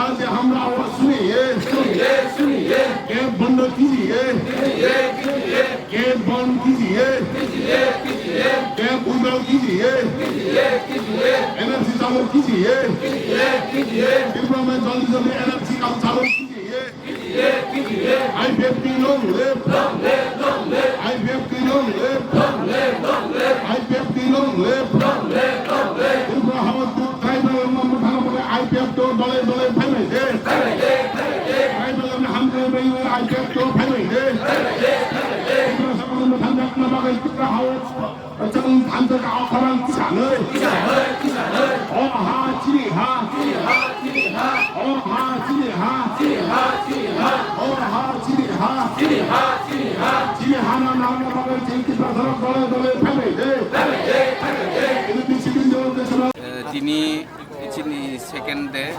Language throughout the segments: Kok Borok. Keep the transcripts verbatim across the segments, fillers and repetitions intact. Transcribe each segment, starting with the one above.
आज ये हमला हुआ, सुनिए, सुनिए, सुनिए। कैंप बंद कीजिए, कीजिए, कीजिए। कैंप बंद कीजिए, कीजिए, कीजिए। कैंप उजाड़ कीजिए, कीजिए, कीजिए। एनआरसी चालू कीजिए, कीजिए, कीजिए। त्रिपुरा में जल्दी जल्दी एनआरसी का चालू कीजिए। I P F T long live! I P F T long live! I P F T long live! Tripura Haut Tribal Mamma Thana Bole I P F T dole dole phailai de. Tribal Mamma Hamle Bai I P F T phailai de. Tripura Haut Tribal Mamma Thana Bole Chwng thansa ka khorang kisa nai. O ha, chini ha. O ha, chini ha. O ha, chini ha. Chini ha na na na bagwi chini kisa khorang dole dole phabai de. Ini bisi bin dole de sema. Eh, tini chini second day,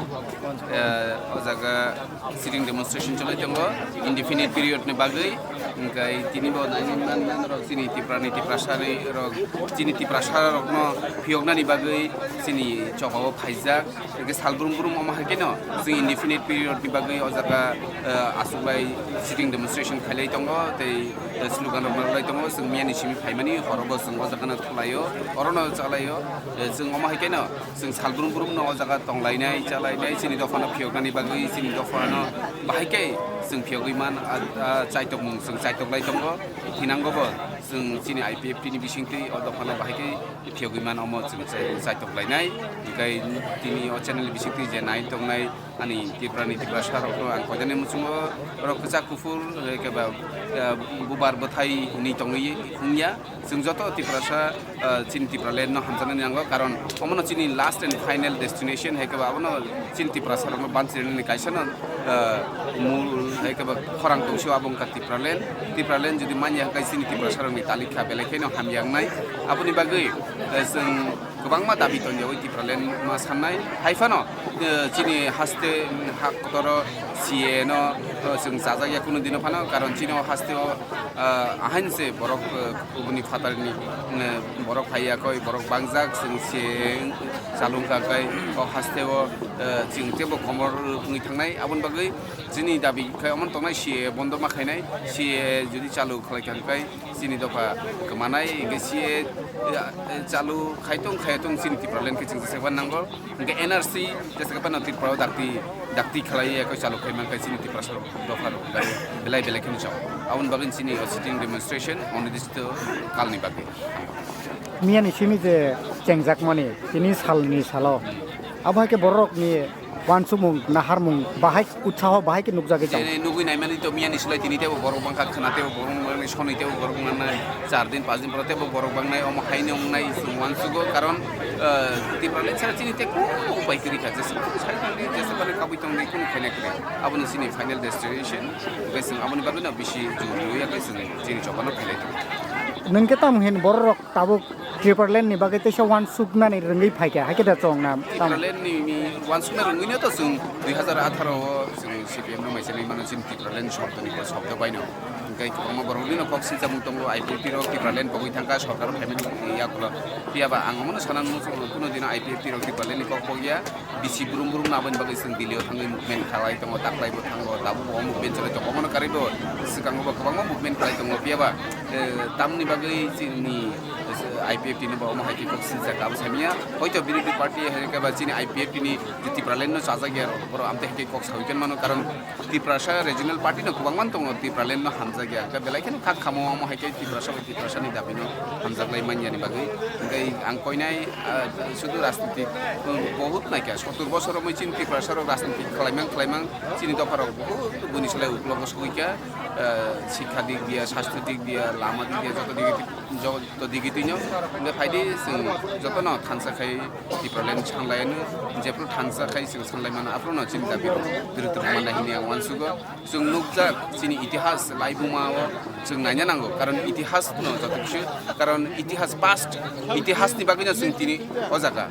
eh, o jaga sitting demonstration cholai tongo, indefinite period ni bagwi. Hwnkhe tini bo naini man, man rok chini Tipra ni Tiprasa ni rok, chini Tiprasa rok no phiyoknani bagwi chini choba o phaijak. Hwnkhe sal brum brum omo hai kheno chwng indefinite period ni bagwi o jaga, eh, aswk bai sitting demonstration khailai tongo, tei, eh, slogan rok narwlai tongo. Chwng miyani simi phaimani horo bo chwng o jaga no thulaio, oro no chalaio. Eh, chwng omo hai kheno Chwng sal brum brum no o jaga tonglainai, chalainai, chini dopha no phiyoknani bagwi, chini dopha no bahai khe chwng phiyogwi man, a, a, chaitokmung chwng chaitoklai tongo, thinango bo chwng chini I P F T ni bisingtwi o dopha no bahai khe phiyogwi man, omo chwng chai-, chaitoklainai. Hinkhe tini o channel ni bisingtwi je nai tongnai ani Tripura ni Tiprasa rok no ang koidani muchungo, borok kwchak kuphur, eh, khe ba, eh, bubar bwthai hinwi tongwi wngya. Chwng joto Tiprasa, ah, chini Tipraland no hamjaknani nango, karon omono chini last and final destination hai khe ba abono chini Tiprasa rokno bansirnani kaisa no, ah, mul hai khe ba khorang tongsi abo wngkha Tipraland. Tipraland jodi manya hwnkhe chini Tiprasa rokni talikha belai kheno hamya wngnai. Aboni bagwi, eh, chwng kwbangma dabi tonjawi Tipraland ma sannai. Hai phano, eh, chini haste, mm, ha kotoro C A A no, eh, chwng chajak ya kunu dino phano, karon chini o haste o, eh, ahain se borok, eh, kubuni phatarni, eh, borok phai ya koi, borok bangjak, chwng C A A chalung kha kai o haste o, eh, chwng tebo komor wngwi thangnai. Aboni bagwi chini dabi khai omo tongnai C A A bondo ma khainai, C A A jodi chalu khlai kha kai, chini dopha kwmanai, hingke C A A, eh, chalu khai tong, khai tong, chini Tipraland khe chwng jesa khe nango. Hingke N R C jesa khe no Tripura o dakti, dakti khlai ya khe chalu khai man khe chini Tiprasa dopha rok belai belai khe chao. Aboni bagwi chini o sitting demonstration onidishto kalni bagwi. Miyani simi je chengjakmani tini salni salo, abo hai khe bororokni uansukmung, naharmung bahai utsaho bahai khe nukjagwi tong. Jene nugwi naimani to miyani silai tini tebo borok bangkha, khwna tebo borok bangkha, sonwi tebo borok bangkha, char din, panch din pore tebo borok bangnai, omo haino wngnai chwng uansugo, karon, eh, Tipraland sara chini tei kunu upai kwrwi kha, jesa phano sai tongdi, jesa phano kabui tongdi, kunu khaina kwrwi. Abono chini final destination, hwnkhe chwng aboni bagwino bisi jor rwya khe chwng chini chobano khailai tongo. Nwng khe tamo hin bororok tabuk Tipraland ni bagwi teisa uansuknani rwngwi phaikha, haikhe da chwng na tamo? Tipraland ni, ni uansukna rwngwino to chwng dui hazar atharo o chwng C P M no maisani mano chini Tipraland shobdo ni bo shobdo baino. Hwnkhe kwbangma borok bini kok sinchakmung tongo, I P F T rok Tipraland pogwi thangkha, sorkar o phaimani yagulo. Phiya ba ang omono sana nung chwng kuno dino I P F T rok Tipraland ni kok pogya. Bisi brum brum no aboni bagwi chwng Delhi o thangwi movement khalai tongo, taklai bo thango, tabuk bo movement chwlai tongo. Omono karwi bo swkango bo kwbangma movement khalai tongo. Phiya ba, eh, tamni bagwi chini, eh, I P F T no bo omo hai khe kok sinjak abo saimanya. Hoito birodhi party hai khe ba chini I P F T ni je Tipraland no chajak ya rok, borok amtwi hai khe kok sawi khe mano, karon Tiprasa regional party no kwbangma tongo, Tipraland no hamjak ya. Khe belai kheno kha khamo omo hai khe Tiprasa bai Tiprasa ni dabi no hamjak lai manya ni bagwi. Hwnkhe ang koinai, ah, sudu rajnitik, um, bohut naikha, sottur bosor romwi chini Tiprasa rok rajnitik khlaimang khlaimang chini dopha rok bohut boni slai uklogo sogwi kha, ah, sikha dik diya, sastho dik diya, lama dik diya, joto dik diya. Joto digitwi Hingke phaidi chwng jotono thansa khai Tipraland sanlaino, jephru thansa khai chwng sanlaimano, aphruno chini dabi rok twrwk twrwk manna hini ang uansugo. Chwng nukjak chini itihas laibuma o chwng naina nango, karon itihas no joto kisi, karon itihas past, itihas ni bagwi no chwng tini o jaga.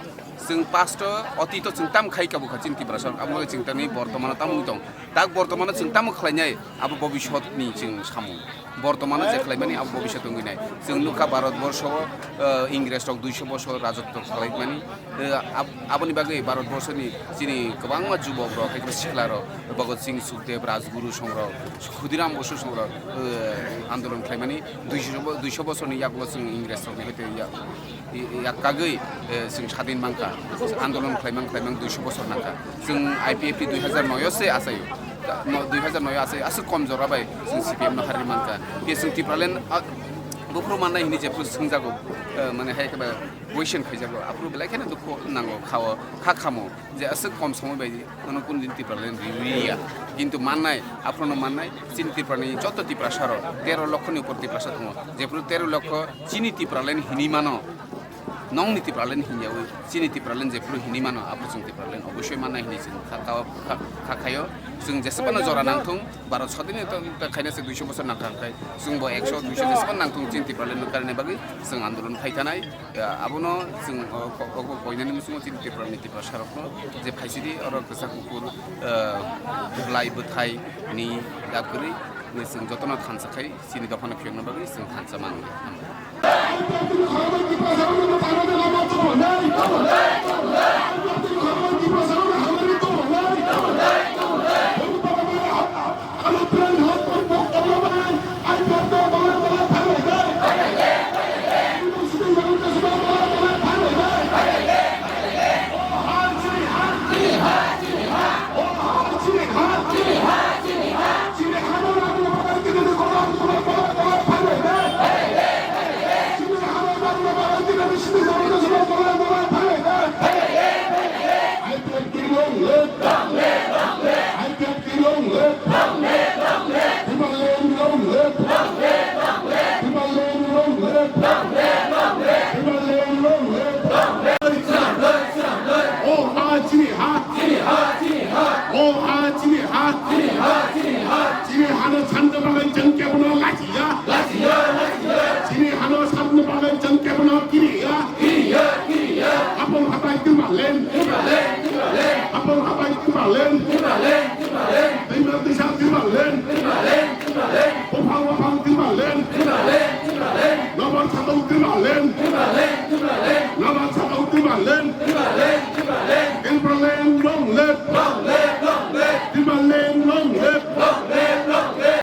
Chwng past o, otito chwng tam khai kabukha chini Tiprasa rok, abo chwng tini bortomano tam wng tong. Tak bortomano chwng tamo khlainai, abo bobisot ni chwng samung. Bortomano je khlaimani abo bobisot wngwi nai. Chwng nukha Bharat borsho o, eh, Ingres rok duiso bosor rajotwo khlaimani. Eh, ab-, aboni bagwi Bharat borsoni chini kwbangma jubok rok, hai khe sikla rok, Bhagat Singh, Sukhdev, Rajguru song rok, Khudiram Bosu song rok, eh, andolon khlaimani duiso bo-, duiso bosorni yagulo chwng Ingres rokni hoite ya-, i-, yakkagwi, eh, chwng sadin mankha, andolon khlaimang khlaimang duiso bosor nangkha. Chwng I P F T dui hazar noi o se achaio. No, dui hazar noi o achaio. Aswk kom jora bai chwng C P M no hari mankha. Ke chwng Tipraland, ah, buphuru mannai hini jephru swngjago, eh, mane hai khe ba question khaijago. Aphuru belai kheno dukhu nango, khao, kha khamo. Je aswk kom somoi bai ano kun din Tipraland riwi ya. Kintu mannai, aphuru no mannai, chini Tiprani joto Tiprasa rok, tero lokho ni upor Tiprasa tongo. Jephru tero lokho chini Tipraland hini mano. Nongni Tipraland hinyawi, chini Tipraland jephru hini mano, abo chwng Tipraland obosoi manna hini chwng kha, kha, kha, kha khaio. Chwng jesebano jora nangthung, Bharat swadhini ta, ta khaina se duiso bosor nangkha khai, chwngbo ekso, duiso jesebano nangthung, chini Tipraland no karina bagwi chwng andolon khai thanai. Ya, abono chwng, o, ko-, o, ko-, koinani muchungo chini Tiprani Tiprasa rokno je phaisidi oro kwchak kuphur, eh, bwlai bwthai ni dap kwrwi, chwng jotono thansa khai chini dophano phiyokna bagwi chwng thansa manwi.